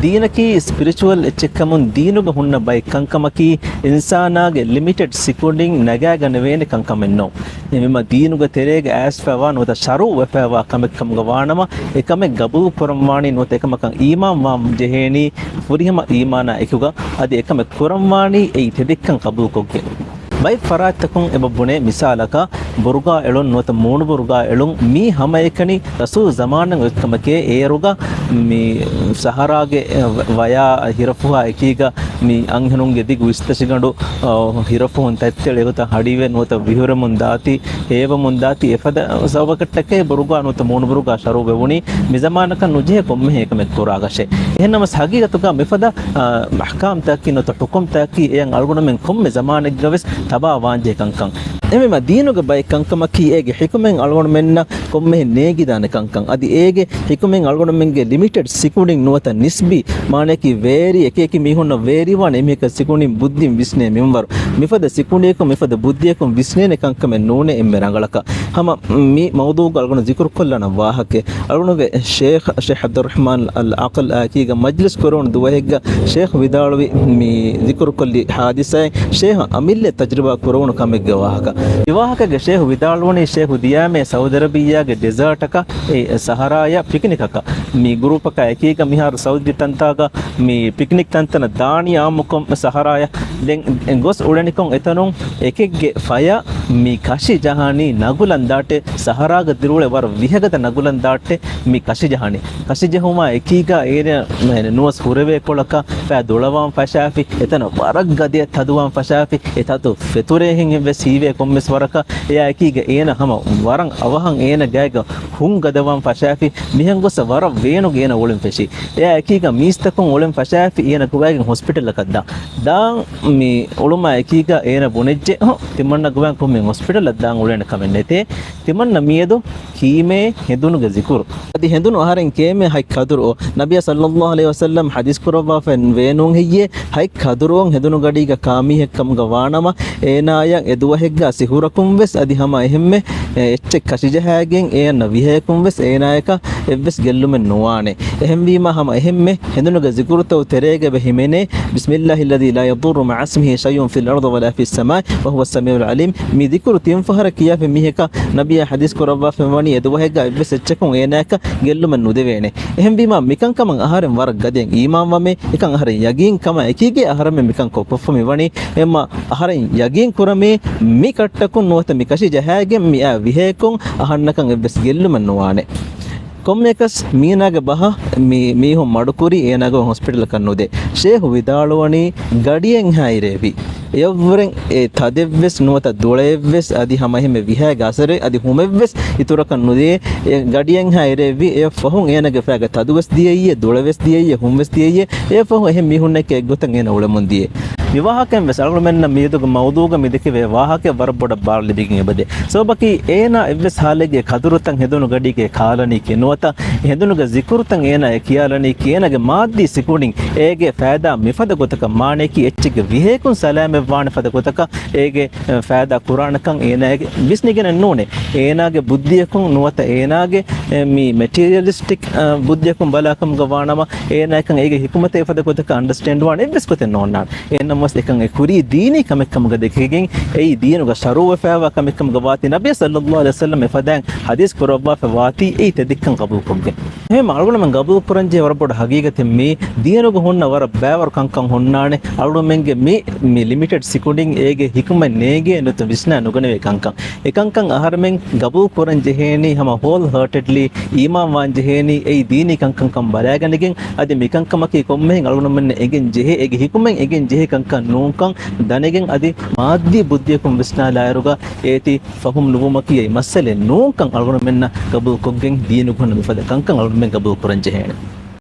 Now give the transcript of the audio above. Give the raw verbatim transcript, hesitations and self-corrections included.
ދީނަކީ ސްޕިރިޗުއަލް އެއްޗެއްކަމުން ދީނުގަ ހުންނަ ބައެއް ކަންކަމަކީ، އިންސާނާގެ ލިމިޓެޑް ސިކުނޑިން ނަގާގަނެވޭނެ ކަންކަމެއް ނޫން. އެހެންވީމަ ދީނުގެ ތެރޭގަ އައިސްފައިވާ ނުވަތަ ޝަރުޢު ވެފައިވާ ކަމެއްކަމުގަ ވާނަމަ، އެކަމެއް ގަބޫލު ކުރަންވާނީ ނުވަތަ އެކަމަކަށް އީމާން ވާން ޖެހޭނީ ފުރިހަމަ އީމާނާ އެކުގަ، އަދި އެކަމެއް ކުރަންވާނީ އެއީ ތެދެއްކަން ގަބޫލުކޮށްގެން. ބައެއް ފަރާތްތަކުން އެބަ ބުނޭ، މިސާލަކަށް، ބުރުގާ އެޅުން ނުވަތަ މޫނުބުރުގާ އެޅުން، މީ ހަމައެކަނި ރަސޫލް ޒަމާނަށް އޮތްކަމެކޭ. އޭރުގަ މި ސަހަރާގެ ވަޔާ ހިރަފުހާ އެކީގަ މި އަންހެނުންގެ ދިގު އިސްތަށިގަނޑު، އަ، ހިރަފުހުން ތަތްތެޅި އެގޮތަށް ހަޑިވެ ނުވަތަ ވިހުރެމުން ދާތީ، ހޭވަމުން ދާތީ، އެފަދަ ސަބަބަކަށްޓަކައި ބުރުގާ ނުވަތަ މޫނުބުރުގާ ޝަރުޢު ވެވުނީ. މިޒަމާނަކަށް ނުޖެހޭ ކޮންމެހެން އެކަމެއް ކުރާކަށެއް. އެހެންނަމަސް ހަގީގަތުގަ މިފަދަ، އަ، އަޙްކާމްތަކަކީ ނުވަތަ ޙުކުމްތަކަކީ އެޔަށް އަޅުގަނޑުމެން ކޮންމެ ޒަމާނެއްގަވެސް ތަބާވާންޖެހޭ ކަންކަން. އެހެންވީމަ ދީނުގެ ބައެއް ކަންކަމަކީ އޭގެ ޙިކުމަތް އަޅުގަނޑުމެންނަށް ކޮންމެހެން ނޭނގިދާނެ ކަންކަން. އަދި އޭގެ ޙިކުމަތް އަޅުގަނޑުމެންގެ ލިމިޓެޑް ސިކުނޑިން ނުވަތަ ނިސްބީ، މާނައަކީ ވޭރި، އެކިއެކި މީހުންނަށް ވޭރިވާނެ އެމީހަކަށް ސިކުނޑިން ބުއްދިން ވިސްނޭ މިންވަރު. މިފަދަ ސިކުނޑިއަކުން މިފަދަ ބުއްދިއަކުން ވިސްނޭނެ ކަންކަމެއް ނޫނޭ އެންމެ ރަނގަޅަކަށް. ހަމަ މި މައުޟޫގަ އަޅުގަނޑު ޒިކުރުކޮށްލާނަން ވާހަކަ، އަޅުގަނޑުގެ ޝޭޚް، ޝޭޚް ޢަބްދުއްރަޙްމާން އަލް ޢާޤިލް އާއެކީގަ މަޖްލިސް ކުރެވުނު ދުވަހެއްގަ ޝޭޚް ވިދާޅުވި މި ޒިކުރުކޮށްލި ޙާދިސާއެއް، ޝޭޚް އަމިއްލަ ތަޖްރިބާ ކުރެވުނު ކަމެއްގެ ވާހަކަ. މި ވާހަކައިގަ ޝޭޚް ވިދާޅުވަނީ، ޝޭޚް ދިޔާމޭ ސައުދި ޢަރަބިއްޔާގެ ޑެޒާޓަކަށް އެ ސަހަރާޔަށް ޕިކްނިކަކަށް. މި ގްރޫޕަކާ އެކީގަ މިހާރު ސައުދި ތަންތާގަ މި ޕިކްނިކް ތަންތަނަށް ދާނީ އާއްމުކޮށް ސަހަރާޔަށް. ދެން ގޮސް އުޅެނިކޮށް އެތަނުން އެކެއްގެ ފަޔަށް މި ކަށި ޖަހާނީ ނަގުލަން ދާއްޓެ، ސަހަރާގަ ދިރިއުޅޭ ވަރަށް ވިހަގަދަ ނަގުލަން ދާއްޓެ މި ކަށި ޖަހާނީ. ކަށި ޖެހުމާ އެކީގަ އޭނަ ނުވަސް ހުރެވޭ ކޮޅަކަށް ފައި ދުޅަވާން ފަށާފި، އެތަނަށް ވަރަށް ގަދަޔަށް ތަދުވާން ފަށާފި، އެ ތަދު ފެތުރޭހެން އެއްވެސް ހީވޭ ކޮންމެސް ވަރަކަށް. އެއާ އެކީގަ އޭނަ ހަމަ ވަރަށް އަވަހަށް އޭނަ ގާތްގަ ހުން ގަދަވާން ފަށާފި، މިހެން ގޮސް ވަރަށް ވޭނުގަ އޭނަ އުޅެން ފެށީ. އެއާ އެކީގަ މީސްތަކުން އުޅެން ފަށާފި އޭނަ ގޮވައިގެން ހޮސްޕިޓަލަކަށް ދާން. ދާން މި އުޅުމާ އެކީގަ އޭނަ ބުނެއްޖެ، އަހަ، ތިމަންނަ ގޮވައިގެން ކޮންމެ ހޮސްޕިޓަލަށް ދާން އުޅޭނެ ކަމެއް ނެތޭ. ތިމަންނަ މިއަދު ކީމޭ ހެނދުނުގެ ޒިކުރު. އަދި ހެނދުނު އަހަރެން ކޭމޭ ހަތް ކަދުރު ނަބިޔާ ޞައްލައްލާހު ޢަލައިހި ވަސައްލަމް ޙަދީޘް ކުރައްވާފައި ވޭނުން ހެއްޔޭ؟ ހަތް ކަދުރުވަން ހެނދުނުގަޑީގަ ކާމީހެއްކަމުގަ ވާނަމަ، އޭނާޔަށް އެ ދުވަހެއްގަ ސިހުރަކުން ވެސް އަދި ހަމަ އެހެންމެ އެއްޗެއް ކަށިޖަހާގެން އެއަންނަ ވިހަޔަކުން ވެސް އޭނާޔަކަށް އެއްވެސް ގެއްލުމެއް ނުވާނެ. އެހެންވީމަ ހަމަ އެހެންމެ ހެނދުނުގެ ޒިކުރުތައް ތެރޭގަ އެބަ ހިމެނޭ، بسم الله الذي لا يضر مع اسمه شيء في الأرض ولا في السماء وهو السميع العليم. މި ޒިކުރު ތިން ފަހަރަށް ކިޔާފި މީހަކަށް ނަބިޔާ ޙަދީޘް ކުރައްވާފައިވަނީ އެ ދުވަހެއްގަ އެއްވެސް އެއްޗަކުން އޭނާޔަކަށް ގެއްލުމެއް ނުދެވޭނެ. އެހެންވީމާ، މިކަންކަމަށް އަހަރެން ވަރަށް ގަދައިން އީމާންވަމޭ، އެކަން އަހަރެން ޔަގީން ކަމާ އެކީގަ އަހަރެމެން މިކަން ކޮށްފައި މިވަނީ. އެމަ އަހަރެން ޔަގީން ކުރަމޭ، މި ކަށްޓަކުން ނުވަތަ މި ކަށި ޖަހާގެން މިއާ ވިހަޔަކުން އަހަންނަކަށް އެއްވެސް ގެއްލުމެއް ނުވާނެ. ކޮންމެއަކަސް މީނާގެ ބަހަށް މި މީހުން މަޑުކުރީ އޭނާގެ ހޮސްޕިޓަލަކަށް ނުދޭ. ޝޭޚު ވިދާޅުވަނީ ގަޑިއެއްހާއިރޭވި. އެއަށްވުރެން އެ ތަދެއްވެސް ނުވަތަ ދުޅައެއްވެސް އަދި ހަމައެހެންމެ ވިހައިގެ އަސަރެއް އަދި ހުމެއްވެސް އިތުރަކަށް ނުދިޔައޭ. އެ ގަޑިއެއްހާއިރޭވި. އެއަށްފަހުން އޭނާގެ ފައިގަ ތަދުވެސް ދިޔައީއޭ، ދުޅަވެސް ދިޔައީއޭ، ހުންވެސް ދިޔައީއޭ. އެއަށްފަހު އެހެން މީހުންނެކޭ އެއްގޮތަށް އޭނަ އުޅެމުން ދިޔަ. މިވާހަކައިން ވެސް އަޅުގަނޑުމެންނަށް މިއަދުގެ މައުޟޫގަ މި ދެކެވޭ ވާހަކައެއް ވަރަށް ބޮޑަށް ބާރު ލިބިގެން އެބަދޭ. ސަބަބަކީ އޭނާ އެއްވެސް ހާލެއްގެ ކަދުރުތައް ހެނދުނު ގަޑީގެ ކާލަނީކީ ނުވަތަ ހެނދުނުގެ ޒިކުރުތައް އޭނާ އެ ކިޔާލަނީކީ އޭނާގެ މާއްދީ ސިކުނޑިން އޭގެ ފައިދާ މިފަދަ ގޮތަކަށް މާނައަކީ އެއްޗެއްގެ ވިހަޔަކުން ސަލާމަތްވާނެ ފަދަ ގޮތަކަށް އޭގެ ފައިދާ ކުރާނެކަން އޭނާގެ ވިސްނިގެނެއް ނޫނޭ. އޭނާގެ ބުއްދިޔަކުން ނުވަތަ އޭނާގެ މި މެޓީރިއަލިސްޓިކް ބުއްދިޔަކުން ބަލާކަމުގަ ވާނަމަ އޭނާ އެކަން އޭގެ ހިކުމަތެއް އެފަދަ ގޮތަކަށް އަންޑަސްޓޭންޑް ވާނެ އެއްވެސް ގޮތެއް ނޯންނާނެ. އެހެންނަމަވެސް އެކަން އެ ކުރީ ދީނީ ކަމެއް ކަމުގަ ދެކިގެން އެއީ ދީނުގަ ޝަރުޢުވެފައިވާ ކަމެއް ކަމުގަ ވާތީ ނަބިއްޔާ ޞައްލައްލާހު ޢަލައިހި ވަސައްލަމް އެފަދައިން ޙަދީޘް ކުރައްވާފަ ވާތީ އެއީ ތެދެއްކަން ޤަބޫލުކޮށްގެން. އެހެން އަޅުގަނޑުމެން ގަބޫލުކުރަންޖެހޭ ވަރަށް ބޮޑު ހަގީގަތެއް މީ ދީނުގަ ހުންނަ ވަރަށް ބައިވަރު ކަންކަން ހުންނާނެ. އަޅުގަނޑުމެންގެ މި، މި ލިމިޓެޑް ސިކުނޑިން އޭގެ ހިކުމަތް ނޭނގޭ ނުވަތަ ވިސްނާ ނުގަނެވޭ ކަންކަން. އެކަންކަން އަހަރެމެން ގަބޫލު ކުރަން ޖެހޭނީ ހަމަ ހޯލް ހާޓެޑްލީ އީމާން ވާން ޖެހޭނީ އެއީ ދީނީ ކަންކަންކަން ބަލާގަނެގެން، އަދި މިކަންކަމަކީ ކޮންމެހެން އަޅުގަނޑުމެންނަށް އެނގެން ޖެހޭ، އޭގެ ހިކުމަތް އެނގެން ޖެހޭ ކަންކަން ނޫންކަން ދަނެގެން، އަދި މާއްދީ ބުއްދިއަކުން ވިސްނާލާއިރުގަ އޭތި ފަހުމް ނުވުމަކީ އެއީ މައްސަލައެއް ނޫންކަން އަޅުގަނޑުމެންނަށް ގަބޫލުކޮށްގެން ދީނުގަ ހުންނަ މިފަދަ ކަންކަން އަޅުގަނޑުމެން ގަބޫލު ކުރަން ޖެހޭނެ.